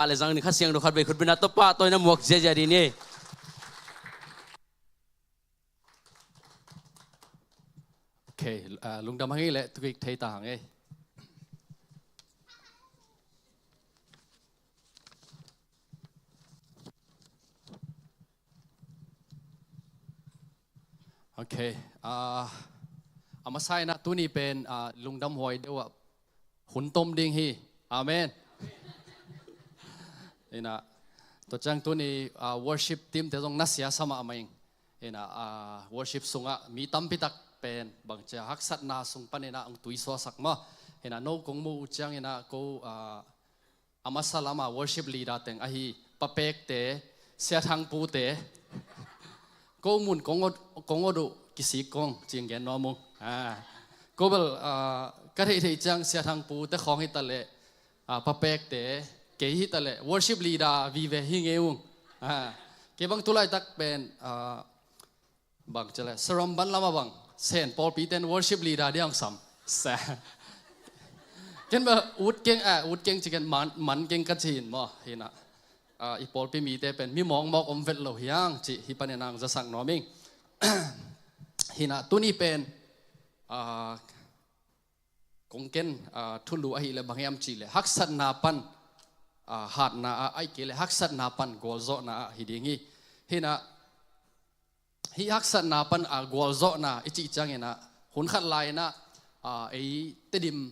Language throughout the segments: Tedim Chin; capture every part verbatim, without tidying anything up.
A le zang ni Kha Siangtho khat vei khutbetna tawh pahtawi na muak ziazia ding ni. Ok, ah, lungdam hang ei le, tukik thei ta hang ei. Ok, ah, a masa in ah tuni pen, ah, lungdam huai deuh ah hun tom ding hi. Amen. In ah, tua ciang tuni, ah, worship team te zong nasia sa mahmah ing. In ah, ah, worship sungah mi tampi tak pen bangci a haksatna sung panin ah hong tuisuasak maw. In ah, no kong muh uh ciangin ah ko, ah, a masa lamah worship leader teng ahi Pa Pek te, Sia Thang Pu te, ko mun kong ot, kong ot uh kisik kong ci-in gen nuam ung. Ah, ko bel, ah, ka theihtheih ciang Sia Thang Pu te khawng hi ta leh, ah, Pa Pek te, kei hi ta leh worship leader vive hi ngei ung. Ah, kei bang tu laitak pen, ah, bang ci leh, Sarom ban lamah bang Sen pawlpi ten worship leader ding hong sam. Sa. Ken bel ut keng, ah, ut keng ci ken, man, man keng ka ci in maw. Hi in ah, ah, i pawlpi mite pen mi mawkmawk om vet lo hi hang cih hih panin ah hong zasak nuam ing. Hi in ah, tuni pen, ah, kong ken, ah, thulu ahih leh bang hiam cih leh haksatna pan, ah, hatna ah, ahih kei leh haksatna pan gualzawhna ah hi ding hi. Hi in ah, hih haksatna pan, ah, gualzawhna i cih ciangin ah, hun khat lai-in ah, ah, ei Tedim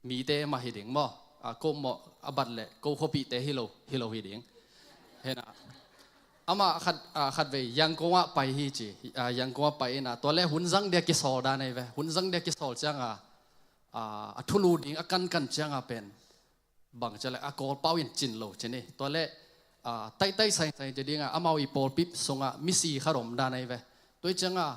mite mah hi ding maw. Ah, ko mawh a bat leh ko khuapihte hi lo, hi lo hi ding. Hi in ah, amah khat, ah, khatvei Yangon ah pai hi ci, ah, Yangon ah pai in ah, tua leh hun zang dia kisawl dan ahi ve. Hun zang dia kisawl ciang a, ah, a thulu ding a kankan ciang a pen bang ci leh a Kawlpau in cin lo ci ni. Tua leh, ah, taitai saisai ci ding a, amau i pawlpi sungah misi khat om dan ahi ve. Tua hi ciang a,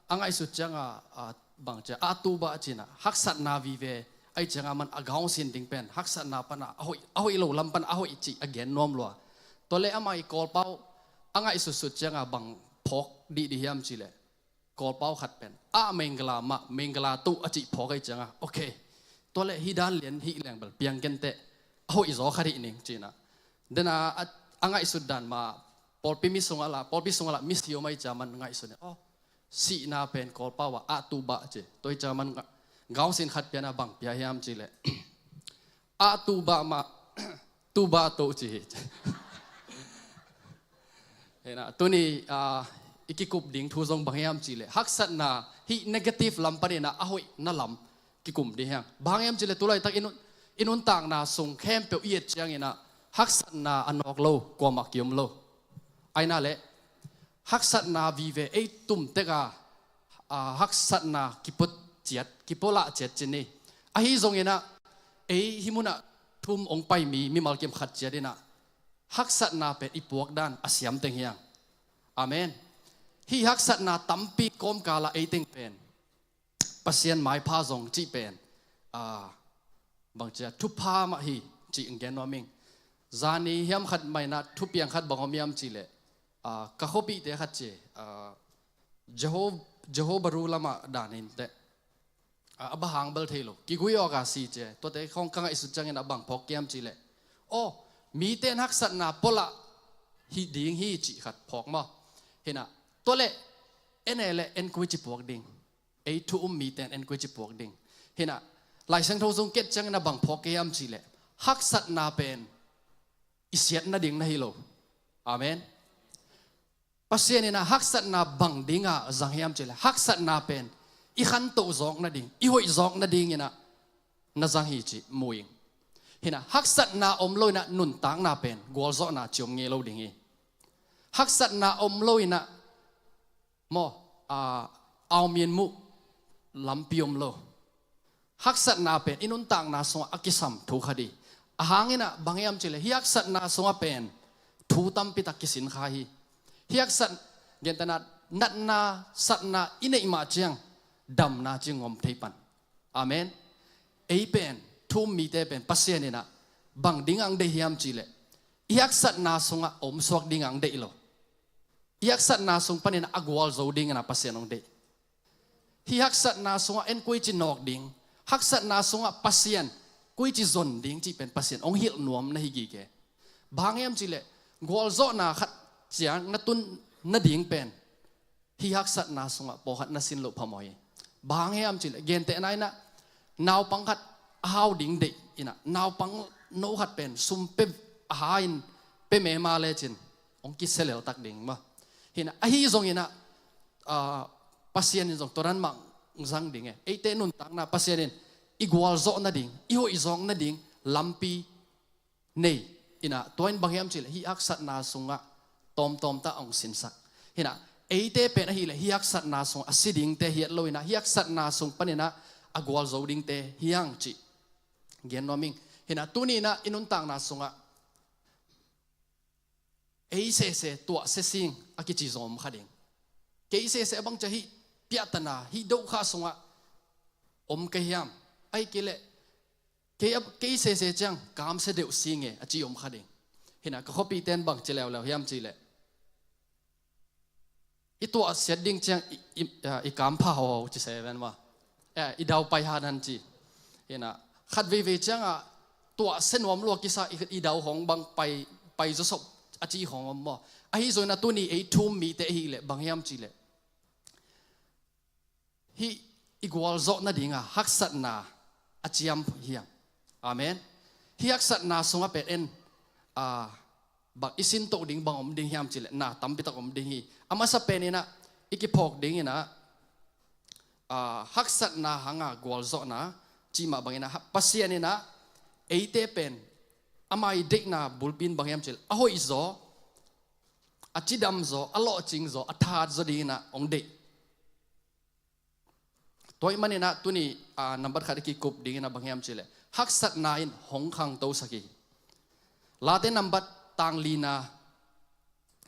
a ngaihsut ciang a, ah, bang ci a, a tu bah ci in ah, haksatna vive ahih ciang a, aman a gaungsin ding pen haksatna pan a, a hoih, a hoih lo lam pan a hoih cih a gen nuam lua. Tua leh amah i Kawlpau a ngaihsutsut ciang a bang phawk dihdih hiam cih leh, Kawlpau khat pen, ah, Mengala mah, Mengala tuh a cih phawk ahih ciang a, ok, tua leh hih dan lian hih leng bel piang kenteh, a hoih zaw khat hi ning ci in ah. Dena a, a ngaihsut dan mah, pawlpi mi sungah lah, pawlpi sungah lah misi om ahih ciang a man ngaihsun in, oh, sihna pen Kawlpau ah, ah, tu bah ci. Tua hi ciang a man nga-, gaungsin khat pia in ah, bang pia hiam cih leh, ah, tu bah mah, tu bah tuh ci hi. Hi in ah, tuni, ah, i kikup ding thu zong bang hiam cih leh, haksatna hih negative lam panin ah a hoihna lam kikum ding hi hang. Bang hiam cih leh tu laitak i nun, i nuntakna sung khempeuh i et ciangin ah, haksatna a nawk lo kuamah ki-om lo. Ahi na leh, haksatna vive ei tum tek a, ah, haksatna kipua ciat, kipua lah ciat ci ni. Ahi zongin ah, ei hih mun ah thu um hong pai mi, mimal kim khat ciat in ah, haksatna pen i puak dan a siam teng hi hang. Amen. Hih haksatna tampi kawmkal ah ei teng pen Pasian maipha zong cih pen, ah, bang ci a, thupha mah hi cih hong gen nuam ing. Zani hiam khat mah in ah thupiang khat bang om hiam cih leh, ah, ka khuapihte khat ci, ah, Johor, Johor Bahru lamah dan hi inteh. Ah, a bang hang bel thei lo, kigui awk a si ci. Tuate khawng ka ngaihsut ciangin ah bang phawk hiam cih leh, oh, mite in haksatna pua lah hi ding hi cih khat phawk maw. Hi in ah, tua leh, en e leh en koi ci puak ding. Ei thu um mite in en koi ci puak ding. Hi in ah, Lai Siangtho sung ka et ciangin ah bang phawk kei hiam cih leh, haksatna pen i siat nading na hi lo. Amen. Pasian in ah haksatna bang ding a zang hiam cih leh, haksatna pen i khantoh zawk nading, i hoih zawk nadingin ah na zang hi cih mu ing. Hi in ah, haksatna om lo in ah nuntakna pen gualzawhna ci om ngei lo ding hi. Haksatna om lo in ah maw, ah, aw min muh lampi om lo. Haksatna pen i nuntakna sungah a kisam thu khat hi. A hang in ah bang hiam cih leh, hih haksatna sungah pen thu tampi tak kisin kha hi. Hih haksat, gentehna, natna, satna i neih mah ciang damna ci ngom thei pan. Amen. Ei pen, thu um mite pen Pasian in ah bang ding a hong deih hiam cih leh, i haksatna sungah om suak ding a hong deih lo. I haksatna sung panin a gualzo dingin ah Pasian hong deih. Hih haksatna sungah en koi ci nawk ding, haksatna sungah Pasian koi ci zon ding cih pen Pasian hong hilh nuam na hi gige. Bang hang hiam cihleh gualzawhna khat ciang na tun nading pen hih haksatna sungah pawlkhat na sin loh phamawh hi. Bang hang hiam cihleh gentehna inah naupang khat a hau ding deih inah naupang no khat pen sum pe a ha in pe mema lecin hong kisia leltak ding maw? Hinah ahi zonginah ah, Pasian in zong tua dan mah zang ding e. Eite nuntakna Pasian in i gualzawh nading, i hoihzawk nading lampi nei inah, tua in bang hiam cihleh hih haksatna sungah tawmtawm tah hong sinsak. Hinah eite pen ahileh hih haksatna sungah a si dingte hi lo inah hih haksatna sung paninah a gualzo dingte hi hang cih gen nuam ing. Hinah tuni inah i nuntakna sungah ei sese tuahsia sing a kici zong om kha ding. Kei sese a bang ciah hih piahtana hih dohkha sungah om ka hiam? Ahi kei leh kei, kei sese ciang kamsia deuh sing e a ci om kha ding. Hinah ka khuapihte in bang ci leuleu hiam cihleh i tuahsiat ding ciang i, i, ah, i kampha hauhau ci se ven maw? Eh, i dau pai hanan ci. Hinah khat veivei ciangah tuahsia nuam lua kisa i, i dau hong bang pai, pai zawsop a ci hong om maw? Ahi zonginah tuni ei thu-um mite ahileh bang hiam cihleh hih i gualzawh nadinga haksatna a ciam hiam? Amen. Hih haksatna sungah pen en ah, bang i sintoh ding bang om ding hiam cihleh na tampitak om ding hi. A masa pen inah i kiphawk ding inah ah, haksatna hanga gualzawhna cih mah bang inah ha-, Pasian inah eite pen ama i deihna bulpi in bang hiam cihleh a hoihzaw, a cidamzaw, a lawhcingzaw, a thatzaw ding inah hong deih. Tua ahih maninah tuni ah, nambat khat i kikup ding inah bang hiam cihleh haksatna in hong khangtosak hi. Late nambat tang lina,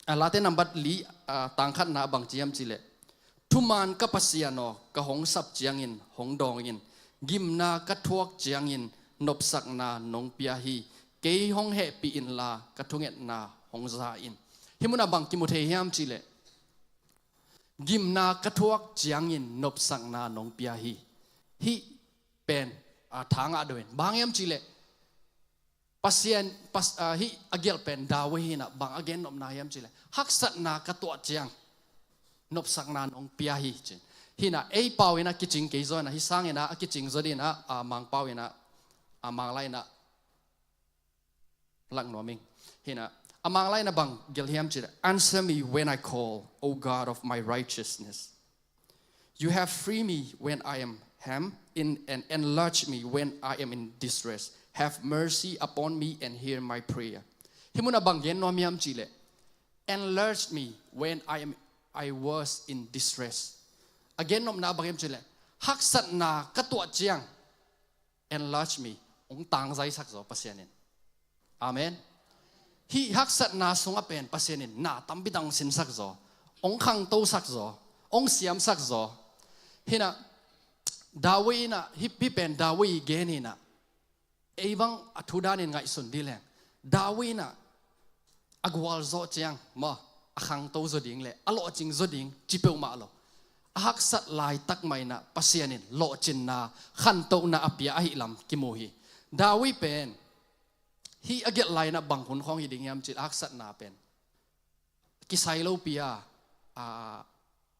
ah, Late nambat li, ah, tang khatna bang ci hiam cihleh thuman ka Pasian aw, ka hong sap ciangin hong dawng in, gimna ka thuak ciangin nopsakna nong pia hi. Kei hong hehpih inla ka thungetna hong za in. Hih munah bang kimu thei hiam cihleh gimna ka thuak ciangin nopsakna nong pia hi. Hih pen ah, thangah do in bang hiam cihleh Pasian pas, ah, hih a gelh pen David hinah bang a gennopna hiam cihleh haksatna ka tuah ciang nopsakna nong pia hi ci. Hinah ei pau inah kicing kei zaw inah hih sanginah a kicing zaw dinah ah, Mangpau inah ah, Manglai inah lak nuam ing. Hinah a Manglai inah bang gelh hiam cihleh, "Answer me when I call, O God of my righteousness. You have freed me when I am hemmed in and enlarge me when I am in distress. Have mercy upon me and hear my prayer." Hih munah bang gen nuam hiam cihleh, "Enlarge me when I am, I was in distress." A gennopna bang hiam cihleh haksatna ka tuah ciang enlarge me, hong tangzaisak zaw Pasian in. Amen. Hih haksatna sungah pen Pasian in na tampi tak hong sinsak zaw, hong khangtosak zaw, hong siamsak zaw. Hinah David inah hih, hih pen David i gen hinah ei bang a thu danin ngaihsun dih leng David inah a gualzawh ciang maw, a khangto zaw ding le a lawhcing zaw ding ci peuhmah lo. A haksat laitak mah inah Pasian in lawhcinna, khantohna a pia ahih lam kimu hi. David pen hih a gelh lai inah bang hun khawng hi ding hiam cih leh a haksatna pen kisai lopi a, a,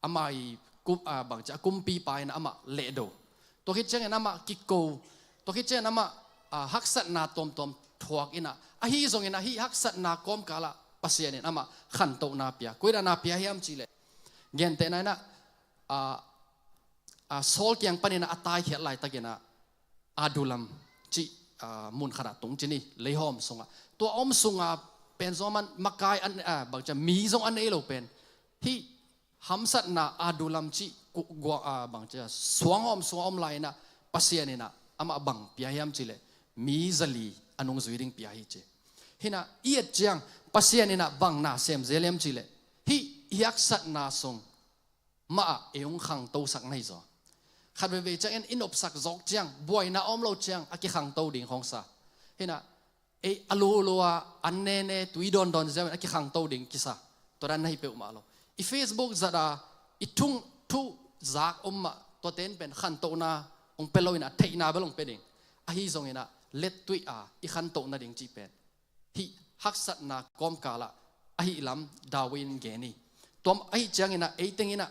amah i kum, a, bangci a kumpipa inah amah lehdo. Tua khit ciangin amah kiko. Tua khit ciangin amah, a, haksatna tuamtuam thuak inah. Ahi zongin ahi haksatna kawmkalah Pasian in amah khantohna pia. Koi dan a pia hiam cih leh gentehna inah, a, a, Saul kiang panin a taikhiat laitakin ah Adullam cih, a, mun khatah tung ci ni, leihawm sungah. Tua om sungah pen zong a man makai an, a, bangci a mi zong a nei lo pen hih hamsatna Adullam cih ku-, gua-, a, bangci a suanghawm sungah om lai inah Pasian inah amah bang pia hiam cih leh mi zali a nungzui ding pia hi ci. Hinah i et ciang Pasian inah bang na sem zel hiam cih leh hih i haksatna sung mah ah ei hong khangtosak na hi zaw. Khat veivei ciangin i nopsak zawk ciang, buaina a om lo ciang a kikhangto ding hong sa. Hinah ei a lulua an nene tui dawndawn ziau in a kikhangto ding kisa. Tua dan na hi peuhmah lo. I Facebook zat a i thung thu zak om mah tuate in pen khantohna hong pia lo inah theihna bel hong pia ding. Ahi zongin ah lettuih a i khantoh nading cih pen hih haksatna kawmkalah ahih lam David in gen hi. Tua ahih cianginah eiteng inah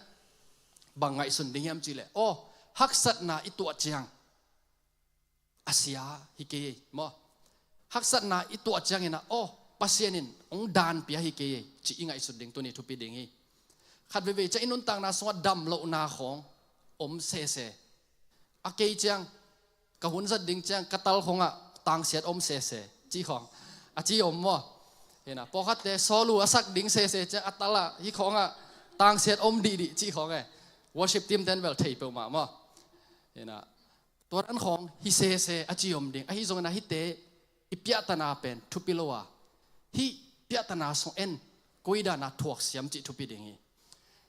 bang ngaihsun ding hiam cihleh, aw, haksatna i tuah ciang a sia hi kei ei maw? Haksatna i tuah cianginah, aw, Pasian in hong daan pia hi kei ei, cih i ngaihsut ding tuni thupi ding hi. Khat veivei ciang i nuntakna sungah damlohna khawng om sese. A kei ciang, ka hun zat ding ciang ka tal khawngah tangsiat om sese cih khawng a ci om maw? Hinah, pawlkhatte solo a sak ding sese ciang a talah hih khawngah tangsiat om dihdih cih khawng e. Worship team ten bel thei peuhmah maw? Hinah, tua dan khawng hi sese a ci om ding. Ahi zongin ah hihte i piahtana pen thupi lo a, hih piahtana sung en koi dana thuak siam cih thupi ding hi.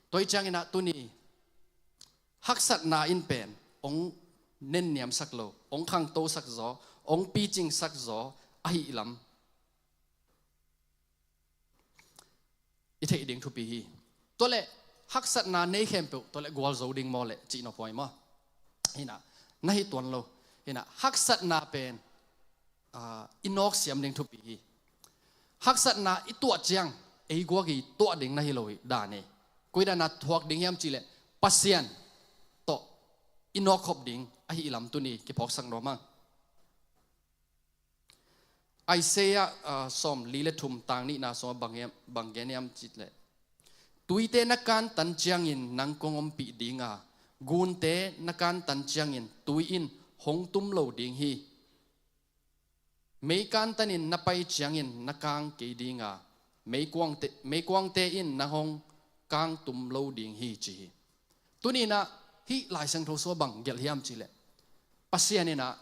Tua hi cianginah tuni haksatna in pen hong nenniamsak lo, hong khangtosak zaw, hong picingsak zaw ahih lam i theih ding thupi hi. Tua leh haksatna nei khempeuh tua leh gualzo ding maw leh cih nop huai maw? Hinah, na hi tuan lo. Hinah, haksatna pen, ah, i nawk siam ding thupi hi. Haksatna i tuah ciang ei guak i tuah ding na hi lo hi dan hi. Koi dana thuak ding hiam cihleh Pasian tawh i nawkkhop ding ahih lam tuni kiphawksak nuam ang. Isaiah, ah, sawmli le thum tang nihna sungah bang hiam, bang gen hiam cihleh, tuite na kantan ciangin nang kong ompih ding a, gunte na kantan ciangin tui in hong tum lo ding hi. Mei kantanin na pai ciangin na kang kei ding a, meikuangte, meikuangte in nang hong kang tum lo ding hi ci hi. Tuninah hih Lai Siangtho sungah bang gelh hiam cihleh, Pasian inah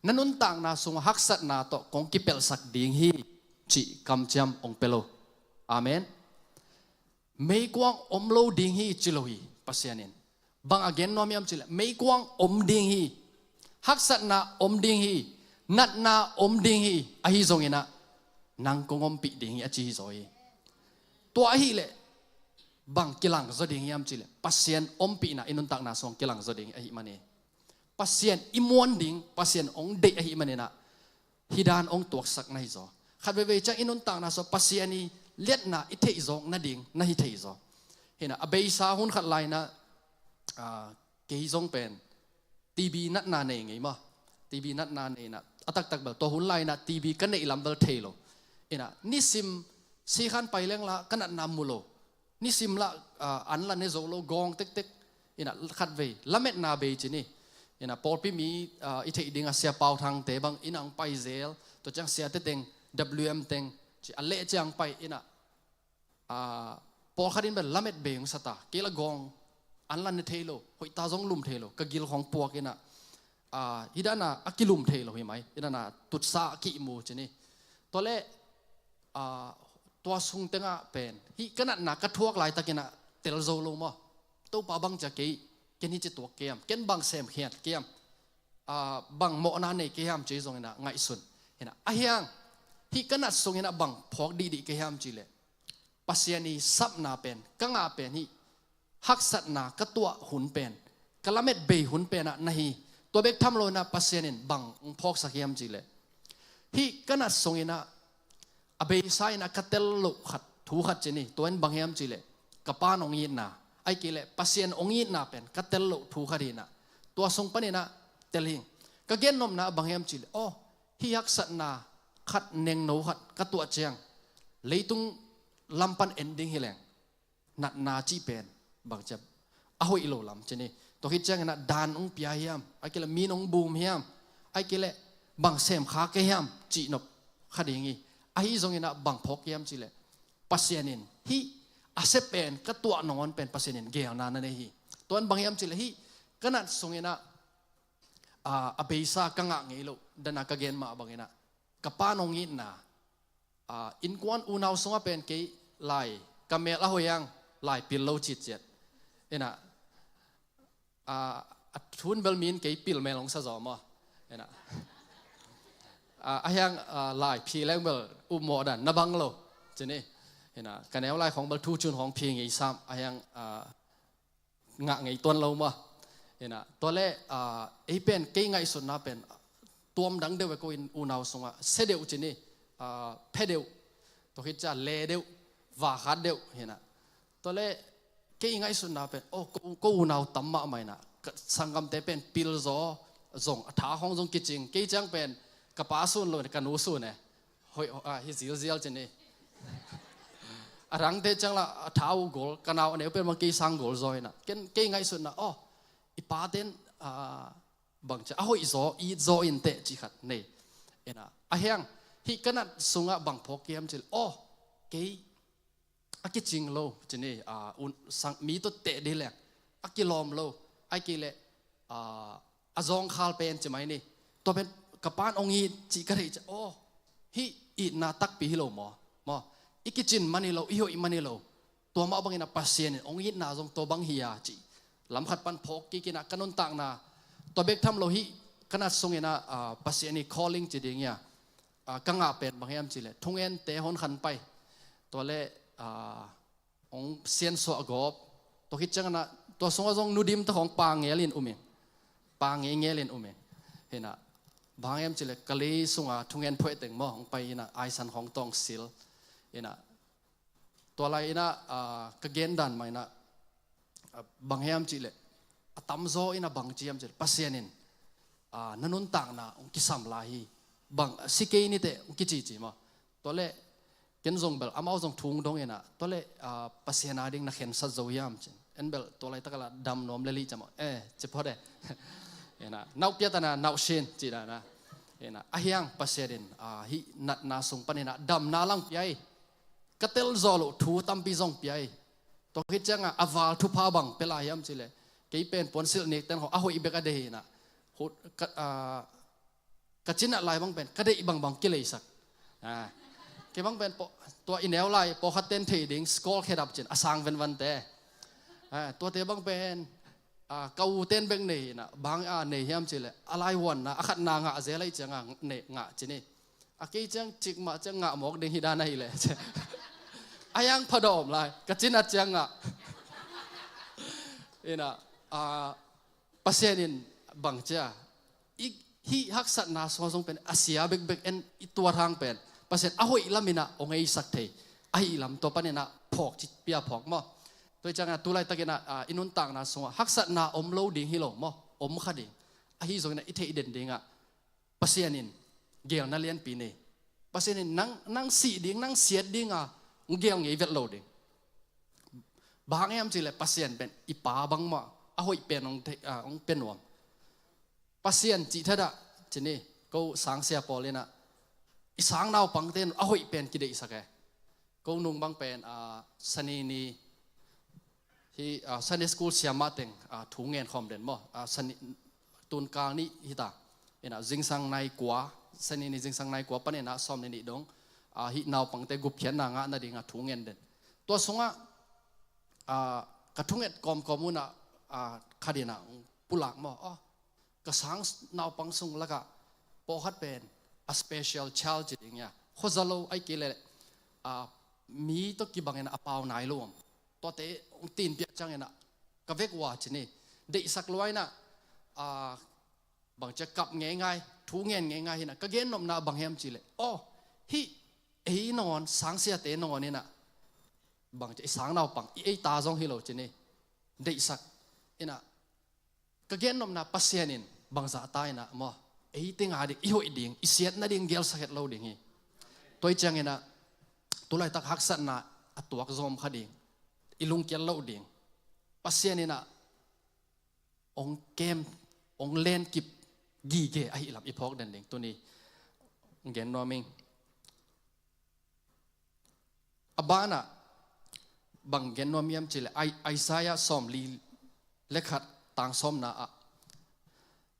na nuntakna sungah haksatna tawh kong kipelhsak ding hi cih kamciam hong pia lo. Amen. Meikuang om lo ding hi ci lo hi Pasian in. Bang a gen nuam hiam cihleh, meikuang om ding hi, haksatna om ding hi, natna om ding hi, ahi zonginah nang kong ompih ding hi a ci hi zaw hi. Tua ahileh bang kilangzaw ding hiam cihleh, Pasian ompihna i nuntakna sung kilangzaw ding ahih manin, Pasian i muan ding, Pasian hong deih ahih maninah hih dan hong tuaksak na hi zaw. Khat veivei ciang i nuntakna sung Pasian i liatna i theihzawk nading na hi thei zaw. Hinah, a beisa hun khat lai-inah, ah, kei zong pen T B natna nei ngei maw? T B natna nei inah, a taktak bel tua hun lai-inah T B ka neih lam bel thei lo. Inah, nisim sikhan pai lengla ka natna mu lo. Nisim lah, ah, an la ne zo lo, gawng tektek. Inah khatvei lametna bei ci ni. Inah pawlpi mi, ah, i theih dingah Sia Pau Thangte bang inah hong pai zel. Tua ciang siate teng, W M teng ci a leh ciang pai inah, ah, pawlkhat in bel lamet bei hong sa ta. Kei la gawng an la ne thei lo, hoihta zong lum thei lo, ka gil khawng puak inah, ah, hih dana a kilum thei lo hi mai, hih dana tutsa a kihmu ci ni. Tua leh, ah, tua sung tengah pen hih ka natna ka thuak laitakinah tel zo lo maw? Topa bang cia kei, ken hih ci tuak kei hiam, ken bang sem khiat kei hiam, ah, bang mawhna nei kei hiam ci zonginah ngaihsun. Hinah, ahiang hih ka nat sunginah bang phawk dihdih kei hiam cihleh, Pasian i sapna pen, ka ngah pen hih haksatna ka tuah hun pen, ka lamet bei hun penah na hi. Tua bek tham loinah Pasian in bang hong phawksak hiam cihleh, hih ka nat sunginah a beisa inah ka tel loh khat, thu khat ci ni, tua in bang hiam cihleh, ka Pa in hong itna, ahih kei leh Pasian hong itna pen ka tel loh thu khat hinah, tua sung paninah tel hing. Ka gennopna bang hiam cihleh, aw, hih haksatna khat nengno khat ka tuah ciang leitung lam pan en ding hileng natna cih pen bang ciam a hoih lo lam ci ni. Tua khit cianginah dan hong pia hiam, ahih kei leh min hong bum hiam, ahih kei leh bang sem kha kei hiam cih nop kha ding hi. Ahi zonginah bang phawk hiam cihleh, Pasian in hih a sia pen ka tuah nangawn pen Pasian in geelna na nei hi. Tua in bang hiam cihleh hih ka nat sunginah, ah, a beisa ka ngah ngei loh, dana ka gen mah banginah ka Pa in hong itna, ah, innkuan unau sungah pen kei lai ka mel a hoih ang, lai pil lo citciat. Inah, ah, a thun bel min kei pil mel hong sa zaw maw? Inah, ah, ahiang, ah, lai phi leng bel upmawh dan na bang lo ci ni. Inah, ka neu lai khawng bel thu cun khawng phi ngei sam, ahiang, ah, ngah ngei tuan lo maw? Inah, tua leh, ah, ei pen kei ngaihsutna pen tuam dang deuh e, ko in unau sungah sia deuh ci ni, ah, phe deuh, tua khit ciang le deuh, vakhat deuh hi na. Tua le kei ngaihsutna pen, oh, ko, ko unau tam mahmah hi na. Ka sanggamte pen pil zaw zong, a tha khawng zong kicing. Kei ciang pen ka pa sun lo, ka nu sun e. Hoih, ah, hi zilzial ci ni. A rangte ciang la a tha uh gol, ka nau a neu pen bang kei sang gol zaw hi na. Ken, kei ngaihsutna, oh, i paten, ah, bang ci a hoih zaw, it zaw in teh ci khat nei. Ina, a hiang, hih ka nat sungah bang phawk hiam ci le, oh, kei a kicing lo ci ni, ah, un, sang, mi tawh teh dih leng a kilawm lo, ai kei le, ah, a zawngkhal pen ci mai ni. Tua pen ka pan ong it cih ka theih ciang, oh, hih itna takpi hi lo maw? Maw? I kicin man hi lo, i hoih man hi lo. Tua mah bangin a Pasian in ong itna zong tua bang hi a cih lam khat pan phawk kik in a ka nuntakna, tua bek tham lo hih ka nat sungin a, ah, Pasian i calling ci ding hi a, ah, ka ngah pen bang hiam ci le, thungente hon khan pai. Tua le, ah, ong siansuah gawp. Tua khit ciangin a, tua sungah zong Nu Dim ta khawng pa ngel in um in. Pa ngei ngel in um in. Hi na, bang hiam ci le, Kalay sunga thungen phuaih teng maw, ong pai in a, aisan khawng tawng sil. Hi na, tua lai in a, ah, ka gen dan mah in a, ah, bang hiam ci le, a tamzaw in a bang ci hiam ci le, Pasian in, ah, na nuntakna ong kisam lai hi. Bang, si kei ni teh ong kici ci maw. Tua le, ken zong bel, amau zong thu ong dong in a, tua le, ah, Pasian a ding na khensat zo hiam ci. En bel, tua laitak a la dam nuam le li ci maw. Eh, ci phot e. Hi na, nau pia ta na, nau sin, ci na na. Hi na, a hiang Pasian in, ah, hih natna sung pan in a, damna lang pia hi. Ka tel zaw loh thu tampi zong pia hi. Tua khit ciangin a, a val thupha bang pia lai hiam ci le, kei pen puansilh nik ten khawng a hoih bek a deih hi na. Hut, ka, ah, ka cinat lai bang pen ka deih bangbang kileisak. Ah, kei bang pen pawh, tua i neu lai pawlkhat ten thei ding, skull khedap ci in a sang venvante. Ah, tuate bang pen, ah, ka u ten bek nei hi na, bang a nei hiam ci le, a laivuanna, a khatna ngah zel ahih ciangin a nei, ngah ci ni. A kei ciang cik mah ciang ngah mawk ding hi dan ahih leh. A hiang pha dawm lai, ka cinat ciang ngah. Hi na, ah, Pasian in bang ci a, i, hih haksatna sungah zong pen a sia bekbek en i tuat hang pen, Pasian a hoih lam in a ong eisak thei. Ahih lam tua pan in a phawk ci pia phawk maw. Tua hi ciangin a tu laitakin a, ah, i nuntakna sungah haksatna om lo ding hi lo maw, om kha ding. Ahi zongin a i theih den dingah Pasian in gelna lianpi nei. Pasian in nang, nang sih ding, nang siat ding a, ong gel ngei vet lo ding. Bang hiam ci le Pasian pen i pa bangmah a hoih pen ong thei, ah, ong pia nuam. Pasian cih thadah ci ni, ko sangsia pawl in a, i sang naupangte in a hoih pen kideihsak e. Ko nung bang pen, ah, Sani ni, hih, ah, Sunday school siamah teng, ah, thu ngen khawm den maw. Ah, Sani, tunkal nih hi ta. Hi na, zingsang nai kua, Sani ni zingsang nai kua pan in a sawm ni nih dong, ah, hih naupangte gupkhiatna ngah nading a thu ngen den. Tua sungah, ah, ka thunget kawmkawm un a, ah, khat in a pulak maw. Oh, ka sang naupang sung lakah pawlkhat pen a special child ci ding hi a. Khuaza lo ahih kei leh, ah, mi tawh kibang in a pau nai lo om. Tuate ong tin piak ciangin a, ka vek uh a ci ni. Deihsak lua in a, ah, bang ci a kap ngeingai, thu ngen ngeingai hi na. Ka gennopna bang hiam ci le, oh, hih ei nangawn, sangsiate nangawn in a, bang ci a i sang naupang, i ei ta zong hi lo ci ni. Deihsak in a, ka gennopna Pasian in bangzah ta in a maw, ei teng a ding, i hoih ding, i siat nading gelsak het lo ding hi. Tua hi ciangin a, tu laitak haksatna a tuak zawm kha ding, i lungkiat loh ding, Pasian in a ong kem, ong lenkip gige ahih lam i phawk den ding tuni gen nuam ing. A banah bang gen nuam hiam ci le, Ai-, Isaiah sawmli le khat tang sawmna ah,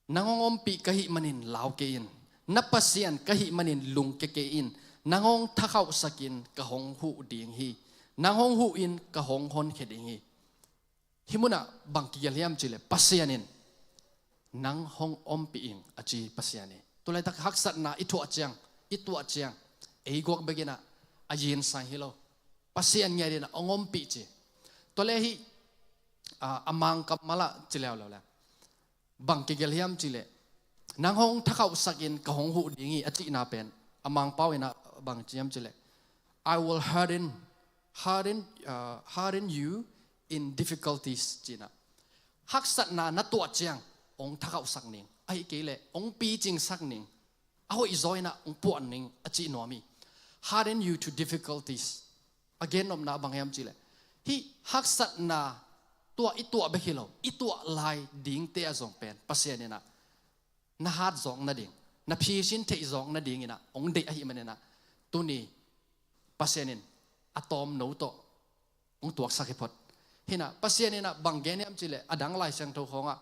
nang hong ompih ka hih manin lau kei in, na Pasian ka hih manin lungkia kei in, nang hong thakhauhsak in ka hong huh ding hi, nang hong huh in ka hong honkhia ding hi. Hih munah bang kigelh hiam ci le, Pasian in nang hong ompih ing a ci Pasian hi. Tu laitak haksatna i thuah ciang, i tuah ciang, ei guak bek in a, a yinsai hi lo. Pasian ngiat in a hong ompih ci. Tua le hih, a, a Mangkam malah ci leuleu le, bang kigelh hiam ci le, nang hong thakhauhsak in ka hong huh ding hi a cihna pen, a Mangpau in a bang ci hiam cih leh, "I will harden, harden, uh, harden you in difficulties," ci-in ah. Haksatna na tuah ciang hong thakauhsak ning, ahih kei leh hong picingsak ning, a hoihzaw in ah hong puah ning a cih nuam hi. "Harden you to difficulties." A gennopna bang hiam cih leh, hih haksatna tua i tuah bek hi lo, i tuah lai dingte ah zong pen Pasian in ah na hat zawk nading, na phisin theih zawk nadingin ah hong deih ahih manin ah, tuni Pasian in a tawmno tawh hong tuaksak hi phot. Hi-in ah Pasian in ah bang gen hiam cih leh, a dang Lai Siangtho khawngah,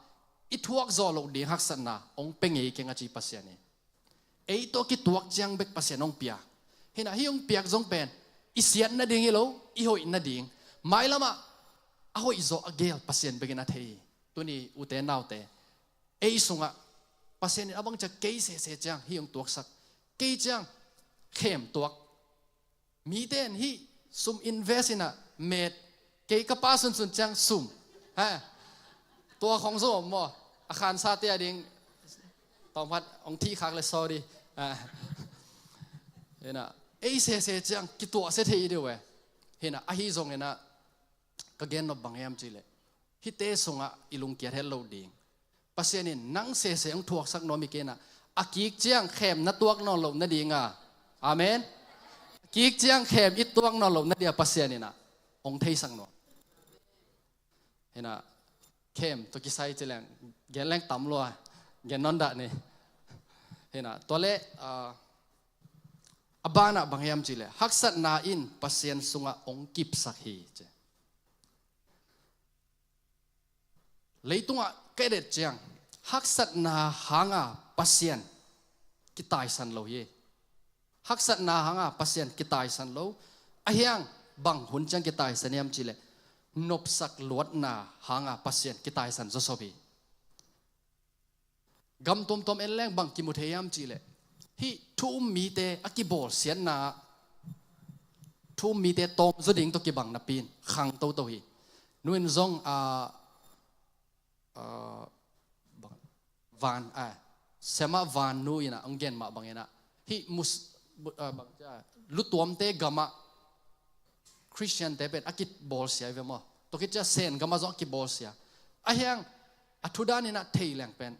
"I thuak zawh loh ding haksatna hong pia ngei keng," a ci Pasian hi. Ei tawh kituak ciang bek Pasian hong piak. Hi-in ah hih hong piak zong pen i siat nading hi lo, i hoih nading. Mailamah a hoihzaw a gel Pasian bekin a thei hi. Tuni ute naute, ei sungah Pasian in a bang ciang kei sese ciang hih hong tuaksak, kei ciang khem tuak. Mite in hih sum invest in ah met, kei ka pa sunsun ciang sum, ha, tua khong zong om maw? A khansate a ding tawmkhat hong thih khak leh sorry. Ha. Hi-in ah ei sese ciang kituahsia thei hi ding uh e. Hi-in ah ahi zongin ah ka gennop bang hiam cih leh, hihte sungah i lungkiat het loh ding. Pasian in nang sese hong thuaksak nuam hi kei-in ah, a kik ciang khem na tuak nawn loh nading a. Amen. A kik ciang khem i tuak nawn loh nading a Pasian in ah hong theisak nuam. Hi-in ah khem tawh kisai ci leng, gen leng tam lua, gen nawn dah ni. Hi-in ah tua leh, ah, a banah bang hiam cih leh, haksatna in Pasian sungah hong kipsak hi ci. Leitungah ka et ciang, haksatna hanga Pasian kitaisan lo hi. Haksatna hanga Pasian kitaisan lo. Ahi hang bang hun ciang kitaisan hiam cih leh, nopsak luatna hanga Pasian kitaisan zawsop hi. Gam tuamtuam en leng bang kimu thei hiam cih leh, hih thu um mite a kibawlsiatna ah, thu um mite tawmzaw ding tawh kibang napi-in khang toto hi. Nu in zong, ah, ah, bang, Van, ah, Siamah Van nu in ah hong gen mah bangin ah, hih mus-, bu-, ah, bang, ah, lutuamte gamah Khristiante pen a kibawlsia hi ve maw? Tua khit ciang Sen gamah zong a kibawlsia. Ahi hang a thu dan in ah thei leng pen,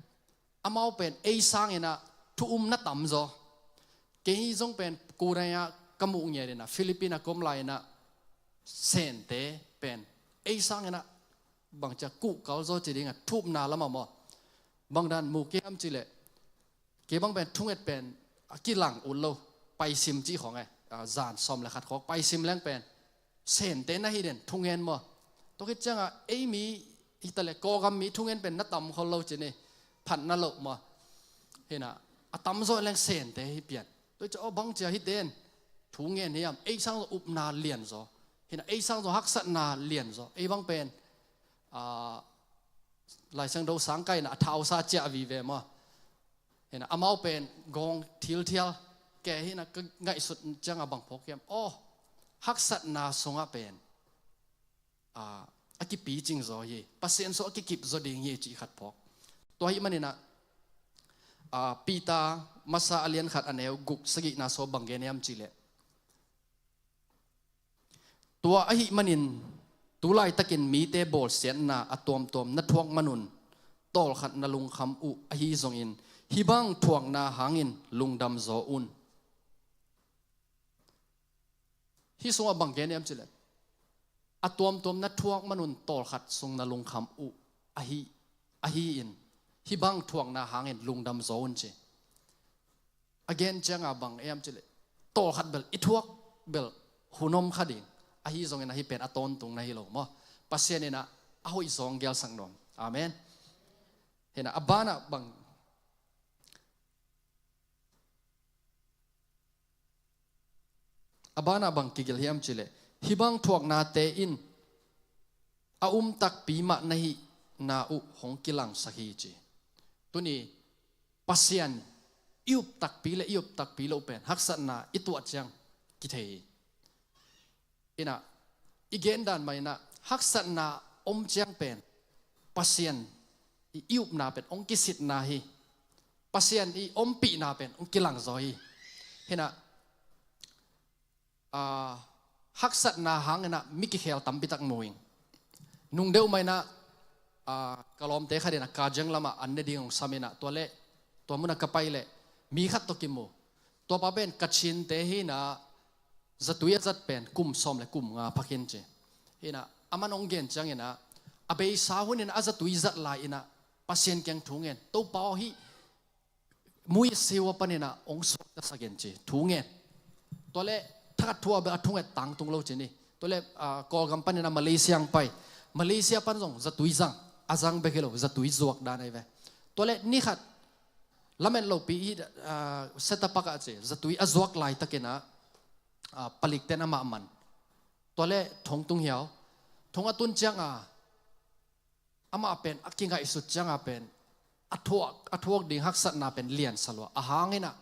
amau pen ei sangin ah thu um na tamzaw. Kei zong pen Kunai ah ka muh ngiat in ah, Philippines ah ka om lai-in ah Sente pen ei sangin ah bang ciang kuhkal zaw ci ding a, thu upna lamah maw? Bang dan mu kei hiam cih leh, kei bang pen thunget pen a kilang ut lo, paisim cih khawng e, ah, zan sawm le khat khawng paisim leng pen Sente na hi den thungen maw? Tua khit ciangah ei mi hi ta leh Kawlgam mi thungen pen na tam khol lo ci ni, phatna loh maw? Hi-in ah a tamzaw leng Sente hi pian. Tua hi ciang, aw, bang cia hihte in thungen hiam, ei sang zaw upna lianzaw. Hi-in ah ei sang zaw haksatna lianzaw. Ei bang pen, ah, Lai Siangtho sang kai-in ah a thausa ciah vive maw? Hi-in ah amau pen gawng thilthial ke hi-in ah ka ngaihsut ciangah bang phawk hiam? Aw, haksatna sungah pen, ah, a kipicing zaw hi, Pasian sungah a kikip zaw ding hi cih khat phawk. Tua ahih manin ah, ah, Peter masa a lian khat a neu guk, sagihna sungah bang gen hiam cih leh, tua ahih manin tu laitakin mite bawlsiatna a tuamtuam na thuak manun tawlkhat na lungkham uh ahi zongin, hih bang thuakna hangin lungdam zaw un. Hih sungah bang gen hiam cih leh, a tuamtuam na thuak manun tawlkhat sung na lungkham uh ahi, ahi-in, hih bang thuakna hangin lungdam zaw un ci. A gen ciangah bang hiam cih leh, tawlkhat bel i thuak bel hun om kha ding, ahi zongin ah hih pen a tawntung na hi lo maw? Pasian in ah a hoihzaw hong gelsak nuam. Amen. Hi-in ah a banah bang, a banah bang kigelh hiam cih leh, hih bang thuaknate in a um takpi mah na hihna uh hong kilangsak hi ci. Tuni Pasian i up takpi le i up takpi loh pen haksatna i tuah ciang kithei hi. Hi-in ah i gen dan mah in ah haksatna om ciang pen Pasian i, i upna pen hong kisitna hi. Pasian i ompihna pen hong kilangzaw hi. Hi-in ah ah, haksatna hang inah mi kikhel tampi tak mu ing. Nung deuh mah inah, ah, ka lawmte khat inah Kajeng lamah an ne ding hong sam inah, tua leh tua munah ka pai leh mi khat tawh kimu. Tua pa pen Kachinte hi inah, zatui a zat pen kum sawm le kum nga pha khin ci. Hi inah, aman hong gen ciang inah, a beisa hun inah a zatui zat lai inah Pasian kiang thu ngen, Topa aw, hih Mui Siwa pan inah hong suaktasak in ci, thu ngen. Tua leh thakhat thu a bel a thunget tangtung lo ci ni. Tua leh, ah, Kawlgam pan inah Malaysia hong pai. Malaysia pan zong zatui zang, a zang bek hi lo, zatui zuak dan ahi ve. Tua leh ni khat lamet lopi hi, ah, Setapak ah ci, zatui a zuak laitak inah, ah, palikten amah man. Tua leh thong tung hiau. Thong a tun ciang a, amah pen a kingaihsut ciang a pen a thuak, a thuak ding haksatna pen lian sa lua. A hang inah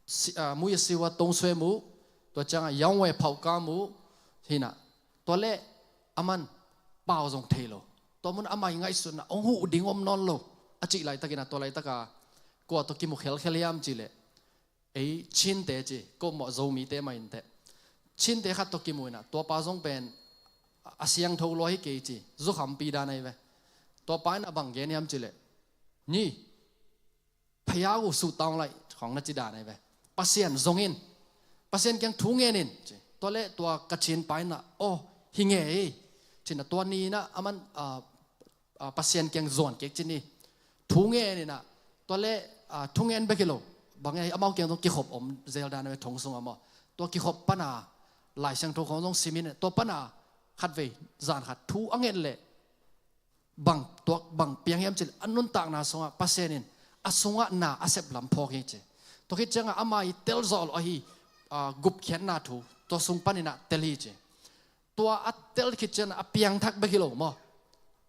si-, ah, Mui Siwa Tong Swe mu, tua ciang a Yawng We Phauh Ka mu, hi inah. Tua leh aman pau zong thei lo. Tua mun amah i ngaihsutna hong huh ding om nawn lo. A cih laitak inah, tua laitak a kua tawh kimu khelkhel hiam cih leh, ei Chinte ci, ko mawh Zomite mah inteh. Chinte khat tawh kimu inah, tua pa zong pen a siangtho lua hi kei ci, zukhampi dan ahi ve. Tua pa inah bang gen hiam cih leh, ni, phaya uh suh tawng lai, khawng na ci dan ahi ve. Pasian zong in, Pasian kiang thu ngen in ci. Tua leh tua Kachin pa inah, aw, hi nge hi, ci inah, tua ni inah aman, ah, ah, Pasian kiang zuan kik ci ni. Thu ngen inah, tua leh, ah, thu ngen bek hi lo, bang e, amau kiang zong kikhop om zel dan ahi ve, thong sungah maw. Tua kikhop pan a Lai Siangtho khawng zong sim in, tua pan a khatvei zan khat thu a nget leh bang tuak, bang piang hiam cih leh, a nuntakna sungah Pasian in a sungah na a sep lam phawk hi ci. Tua khit ciang a ama i tel zawh loh ahi, ah, gupkhiatna thu tua sung pan inah tel hi ci. Tua a tel khit ciang a piangthak bek hi lo maw,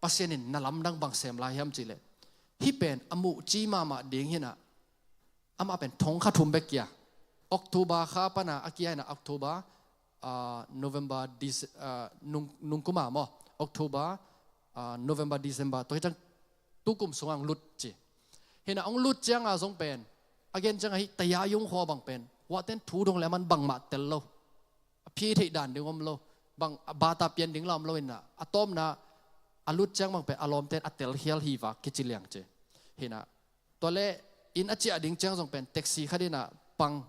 Pasian in na lamdang bang sem lai hiam cih leh, hih pen a muh ci mahmah ding hi inah, amah pen thong khat thum bek kia. October kha pan a, a kia hi inah, October, ah, November, Dece-, ah, nung, nung kum a maw, October, ah, November, December, tua khit ciang tu kum sungah hong lut ci. Hi inah hong lut ciang a zong pen, a gen ciang a hih Tayayung khua bang pen, huahten thu dong leh aman bangmah tel lo, a phi theih dan ding om lo, bang a bata pian ding la om lo inah, a tawpna a lut ciang bang pen a lawmten a telkhial hi vak kici liang ci. Hi inah, tua leh inn a ciah ding ciang zong pen taxi khat inah pang,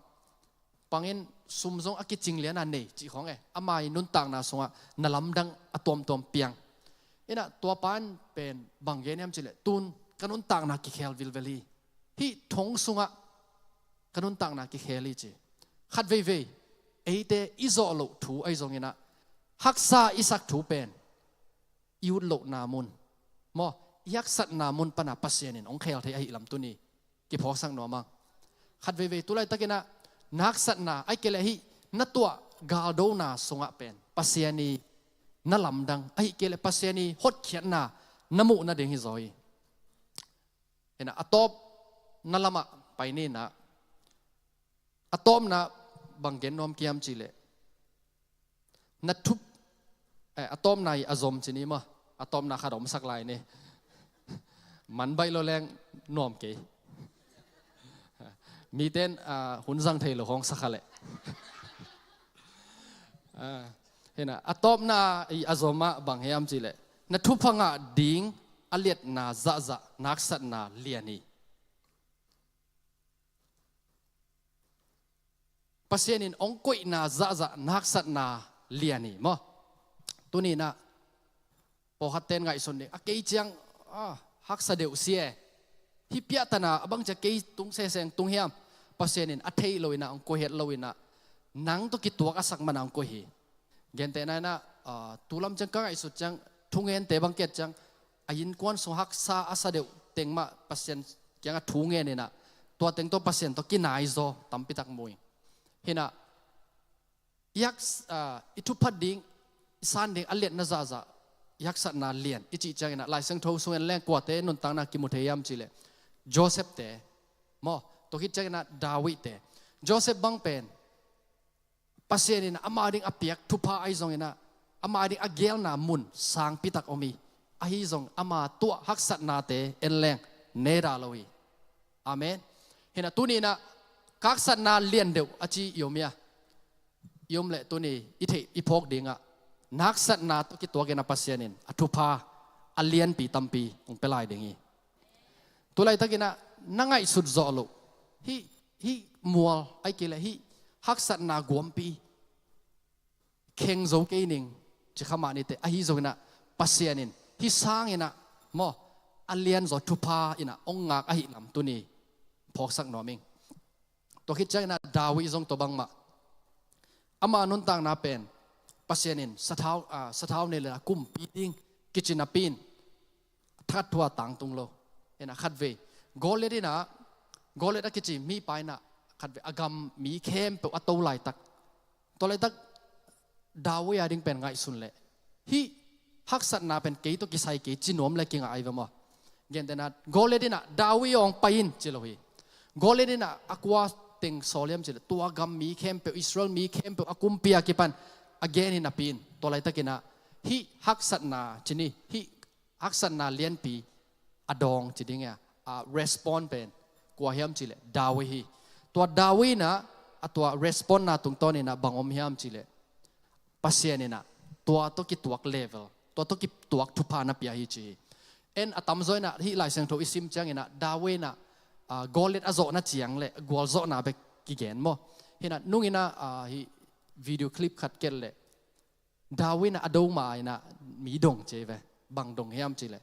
pang in sum zong a kicing lian a nei cih khawng e, ama i nuntakna sungah na lamdang a tuamtuam piang. Inah tua pa in pen bang gen hiam cih leh, tun ka nuntakna kikhel vilvel hi. Hih thong sungah ka nuntakna kikhel hi ci. Khat veivei, eite i zawh loh thu ahi zong inah, haksa i sak thu pen i ut lohna mun maw, i haksatna mun pan a Pasian in hong khel thei ahih lam tuni kiphawksak nuam ing. Khat veivei, tu laitak inah na haksatna, ahih kei leh hih na tuah galdona sungah pen Pasian i na lamdang, ahih kei leh Pasian i hotkhiatna na muh nading hi zaw hi. Hi inah, a tawpna lamah pai ni inah, a tawpna bang gen nuam ka hiam cih leh, na thup, eh, a tawpna i a zom ci ni maw, a tawpna khat omsak lai ni. Man baih lo leng nuam kei. Miten, ah, hun zang thei lo khawng sa kha leh. Ah, hi inah, a tawpna i a zom ah bang hiam cih leh, na thupha ngah ding a liatna zahzah na haksatna lian hi. Pasian in hong koihna zahzah na haksatna lian hi maw. Tuni inah pawlkhatte in ngaihsun ding, a kei ciang, ah, haksa deuh si e. Hih piahtana a bang ciang kei tung seseng tung hiam. Pasian in a theih lo inah hong koih het lo inah, nang tawh kituak a sak man a hong koih hi. Gentehna inah, ah, tu lam ciang ka ngaihsut ciang, thungente bang ki-et ciang, a innkuan sung haksa a sa deuh teng mah Pasian kiangah thu ngen inah, tua teng tawh Pasian tawh kinaizaw tampi tak mu ing. Hi inah, i hak-, ah, i thupha ding, i san ding a liatna zahzah, i haksatna lian i cih ciang inah, Lai Siangtho sung en leng kuate nuntakna kimu thei hiam cih leh, Joseph-te maw, tua khit ciang inah David-te. Joseph bang pen Pasian in ama ding a piak thupha ahi zong inah, ama ding a geelna mun sangpi tak om hi. Ahi zong ama tuah haksatnate en leng neda lo hi. Amen. Hi inah, tuni inah ka haksatna lian deuh a ci i om hia? i om leh tuni i theih i phawk dingah, na haksatna tawh kituakin ah Pasian in a thupha a lianpi tampi hong pia lai ding hi. Tulaitakin ah na ngaihsut zawh loh, hih, hih mual, ahih kei leh hih haksatna guampi kheng zo kei ning, ci kha mah ni teh, ahi zongin ah Pasian in hih sangin ah maw, a lianzaw thupha in ah hong ngak ahih lam tuni phawksak nuam ing. Tua khit ciangin ah David zong tua bangmah, ama nuntakna pen Pasian in sathau, ah, sathau nei leh ah kumpi ding kici napi in, thakhat thu-a tangtung lo. Hi-in ah khatvei Goliath in ah, Goliath a kici mipa in ah khatvei a gam mi khempeuh a to laitak, tua laitak David a ding pen ngaihsun leh, hih haksatna pen kei tawh kisai kei ci nuam leh kingah ahi ve maw. Gentehna, Goliath in ah David aw hong pai in ci lo hi. Goliath in ah a kua teng sawl hiam cih leh, tua gam mi khempeuh, Israel mi khempeuh a kumpi a kipan a gen hi napi in, tua laitakin ah hih haksatna ci ni, hih haksatna lianpi a dawng ci ding hi a, a respond pen kua hiam cih leh David hi. Tua David in ah, a tua respond-na tungtawnin ah bang om hiam cih leh, Pasian in ah tua tawh kituak level, tua tawh kituak thupha na pia hi ci hi. En a tamzaw in ah hih Lai Siangtho i sim ciangin ah David in ah, ah, Goliath a zawhna ciang leh gualzawhna bek kigen maw. Hi-in ah nungin ah, ah, hih video clip khat ken leh, David in ah a do ma-in ah mi dong ci hi ve. Bang dong hiam cih leh,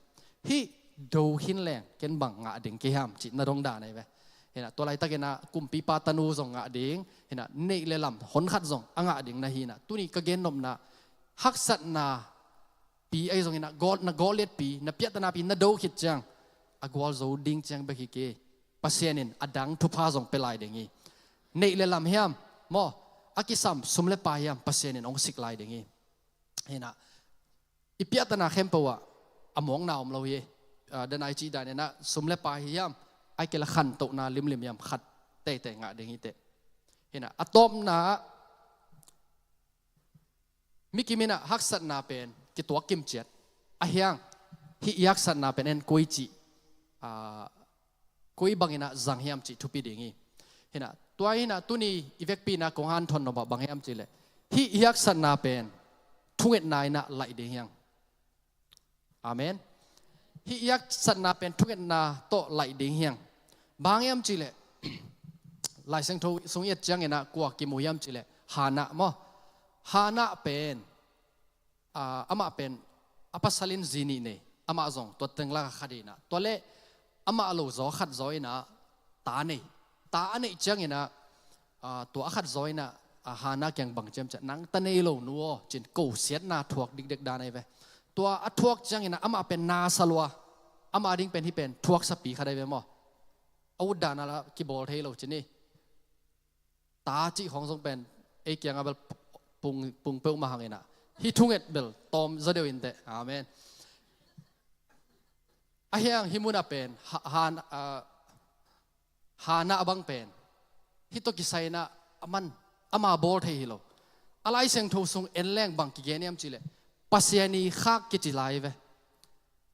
hih do khin leng ken bang ngah ding kei hiam cih na dong dan ahi ve. Hi-in ah tua laitakin ah kumpipa tanu zong ngah ding, hi-in ah neih leh lam honkhat zong a ngah ding na hi-in ah, tuni ka gennopna, haksatna pi ahi zongin ah, Gol-, na Goliath pi, na piahtana pi na do khit ciang, a gualzo ding ciang bek hi kei, Pasian in a dang thupha zong pia lai ding hi. Neih leh lam hiam maw, a kisam sum leh pai hiam, Pasian in hong sik lai ding hi. Hi-in ah i piahtana khempeuh ah a mawkna om lo hi. Ah, dan a i cih danin ah sum leh pai hi hiam, ahih kei leh khantohna limlim hiam, khat teitei ngah ding hi teh. Hi-in ah a tawpna ah, mi kim in ah haksatna pen kituak kimciat a, hi hang hih i haksatna pen en koi cih, ah, koi bangin ah zang hiam cih thupi ding hi. Hi-in ah tua hi-in ah tuni i vekpi-in ah kong hanthawn nop ah bang hiam cih leh, hih i haksatna pen thungetna in ah laih ding hi hang. Amen. Hih i haksatna pen thungetna tawh laih ding hi hang. Bang hang hiam cih leh, Lai Siangtho sung i et ciangin ah kua kimu hiam cih leh, Hannah maw. Hannah pen, ah, amah pen a pasal in zi nih nei, amah zong tua teng lakah khat hi-in ah, tua leh amah lo zaw khat zaw in ah ta nei. Ta a neih ciangin ah, ah, tua a khat zaw in ah, ah, Hannah kiang bang ci hiam cih leh, nang ta nei lo nu aw, ci-in ko siatna thuak dikdek dan ahi ve. Tua a thuak ciangin ah amah pen na sa lua, amah ding pen hih pen thuaksapi khat ahi ve maw. A ut dan a la kibawl thei lo ci ni. Ta cih khawng zong pen ei kiangah bel pung, pung peuhmah hangin ah, hih thunget bel tawm zaw deuh inteh. Amen. A hi hang hih munah pen, ha, ha, ah, Hannah bang pen, hih tawh kisai-in ah aman, ama bawl thei hi lo. A Lai Siangtho sung en leng bang kigen hiam cih leh, Pasian ii khak kici lai ve.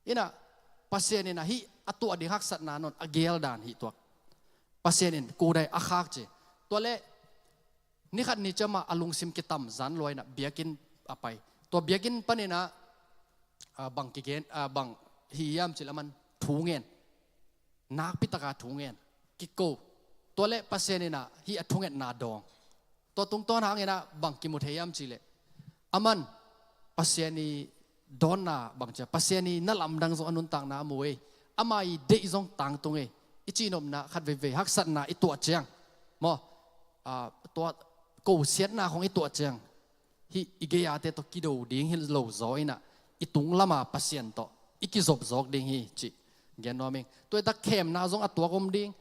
Hi-in ah Pasian in ah hih a tuah ding haksatna nawn a geel dan hi tuak. Pasian in kudai a khak ci. Tua leh ni khat ni ciang mah a lungsim kitam zan lua in ah biakinn a pai. Tua biakinn panin ah, ah, bang kigen, ah, bang hi hiam cih leh aman thu ngen. Nakpi taka thu ngen. Kiko. Tua leh Pasian in ah hih a thungetna dawng. Tua tungtawn hangin ah bang kimu thei hiam cih leh, aman Pasian ii dawnna bang ci a, Pasian ii na lamdang zong a nuntakna a mu ei. Ama ii deih zong tangtung ei. I cih nopna khat veivei haksatna i tuah ciang maw, ah, tua ko siatna khawng i tuah ciang, hih i gei-ate tawh kido ding hi lo zaw in ah, i tung lama Pasian tawh i kizop zawk ding hi cih gen nuam ing. Tua hi tak khemna zong a tuak om ding,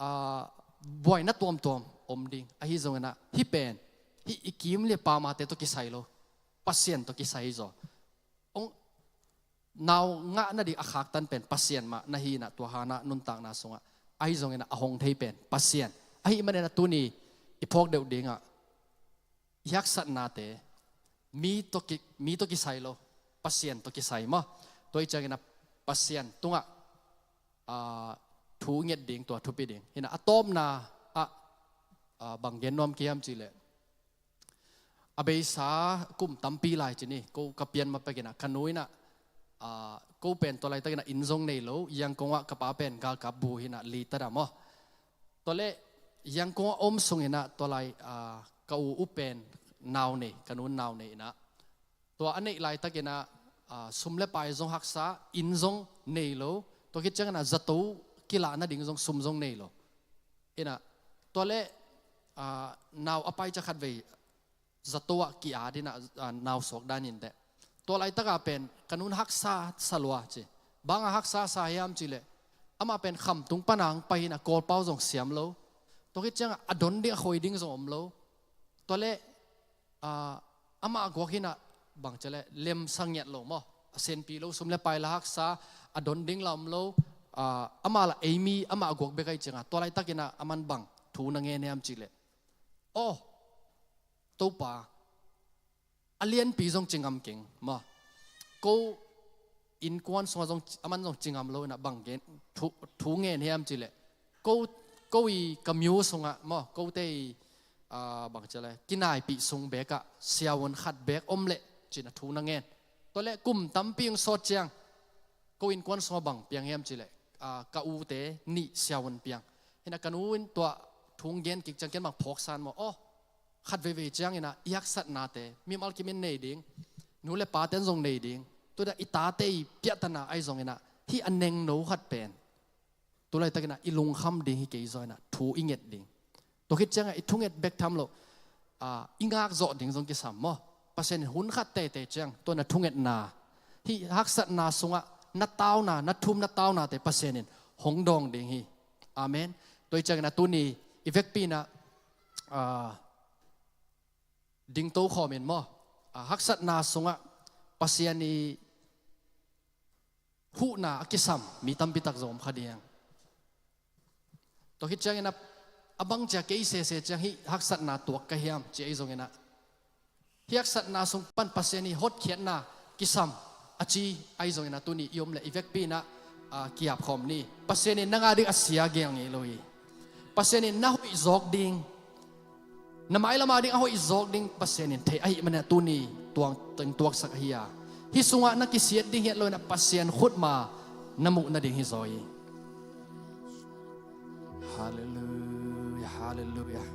ah, buaina tuamtuam om ding. Ahi zongin ah hih pen, hih i kim leh pamate tawh kisai lo, Pasian tawh kisai hi zaw. Hong nau ngah nading a khaktan pen Pasian mah na hi in ah, tua Hannah nuntakna sungah. Ahi zongin ah a hong thei pen Pasian. Ahih manin ah tuni i phawk deuh dingah, i haksatnate mi tawh ki, mi tawh kisai lo, Pasian tawh kisai maw. Tua hi ciangin ah Pasian tungah, ah, thu nget ding, tua thupi ding. Hi-in ah a tawpna ah, ah, bang gen nuam ka hiam cih leh, A beisa kum tampi lai ci ni, ko ka pian ma pek inah, ka nu inah, ah, ko pen tua laitakinah inn zong nei lo, Yangon ah ka pa pen galkap bu hinah lita dah maw. Tua leh Yangon ah om sunginah tua lai, ah, ka u u pen nau nei, ka nu nau nei inah. Tua a neih laitakinah, ah, sum le pai zong haksa, inn zong nei lo, tua khit cianginah zato kilahna ding zong sum zong nei lo. Inah, tua leh, ah, nau a pai ciang khatvei zato ah ki-at inah, ah, nau suak dan in teh. Tua laitakah pen ka nun haksa sa lua ci. Bang a haksa sa hiam cih leh, amah pen khamtung pana hong pai inah Kawlpau zong siam lo. Tua khit ciangah a don ding a khoi ding zong om lo. Tua leh, ah, amah a guak hinah bang ci leh, lem sa ngiat lo maw. A senpi lo, sum le pai la haksa, a don ding la om lo, ah, amah la ei mi, amah a guak bek ahih ciangah, tua laitakinah aman bang thu na ngen hiam cih leh, aw, Topa, a lianpi zong ci ngam keng maw. Ko innkuan sungah zong, aman zong ci ngam lo inah bang gen, thu, thu ngen hiam cih leh, ko, ko i ka myo sungah maw, kote i, ah, bang ci leh, kinaipih sung bekah siavuan khat bek om leh ci-inah thu na ngen. Tua leh kum tampi hong sawt ciang, ko innkuan sungah bang piang hiam cih leh, ah, ka ute nih siavuan piang. Hinah ka nu in tua thu hong gen kik ciang ken bang phawksan maw. Aw, khat veivei cianginah i haksatnate mimal kimin nei ding, nu le paten zong nei ding, tua dah i tate i piahtana ahi zonginah, hih a nengno khat pen tu laitakinah i lungkham ding hi kei zaw inah thu i nget ding. Tua khit ciangah i thunget bek tham loh, ah, i ngak zawh ding zong kisam maw. Pasian in hun khat teitei ciang tua na thungetna, hih haksatna sungah na tauna, na thum na taunate Pasian in hong dawng ding hi. Amen. Tua hi cianginah tuni i vekpi inah, ah, dingto khawmin maw, ah, haksatna sungah Pasian i huhna a kisam mi tampitak zong om kha ding. Tua khit cianginah, a bang cia kei sese ciang hih haksatna tuak ka hiam ci ahi zonginah, hih haksatna sung pan Pasian i hotkhiatna kisam a ci ahi zonginah tuni i om leh i vekpi inah, ah, ki-ap khawm ni. Pasian in nang a ding a sia gel ngei lo hi. Pasian in na hoih zawk ding, na mailam a ding a hoih zawk ding Pasian in theih ahih maninah tuni tuang teng tuaksak ahi a, hih sungah na kisiat ding hi lo inah Pasian khutma na muh nading hi zaw hi. Halleluiah, halleluiah.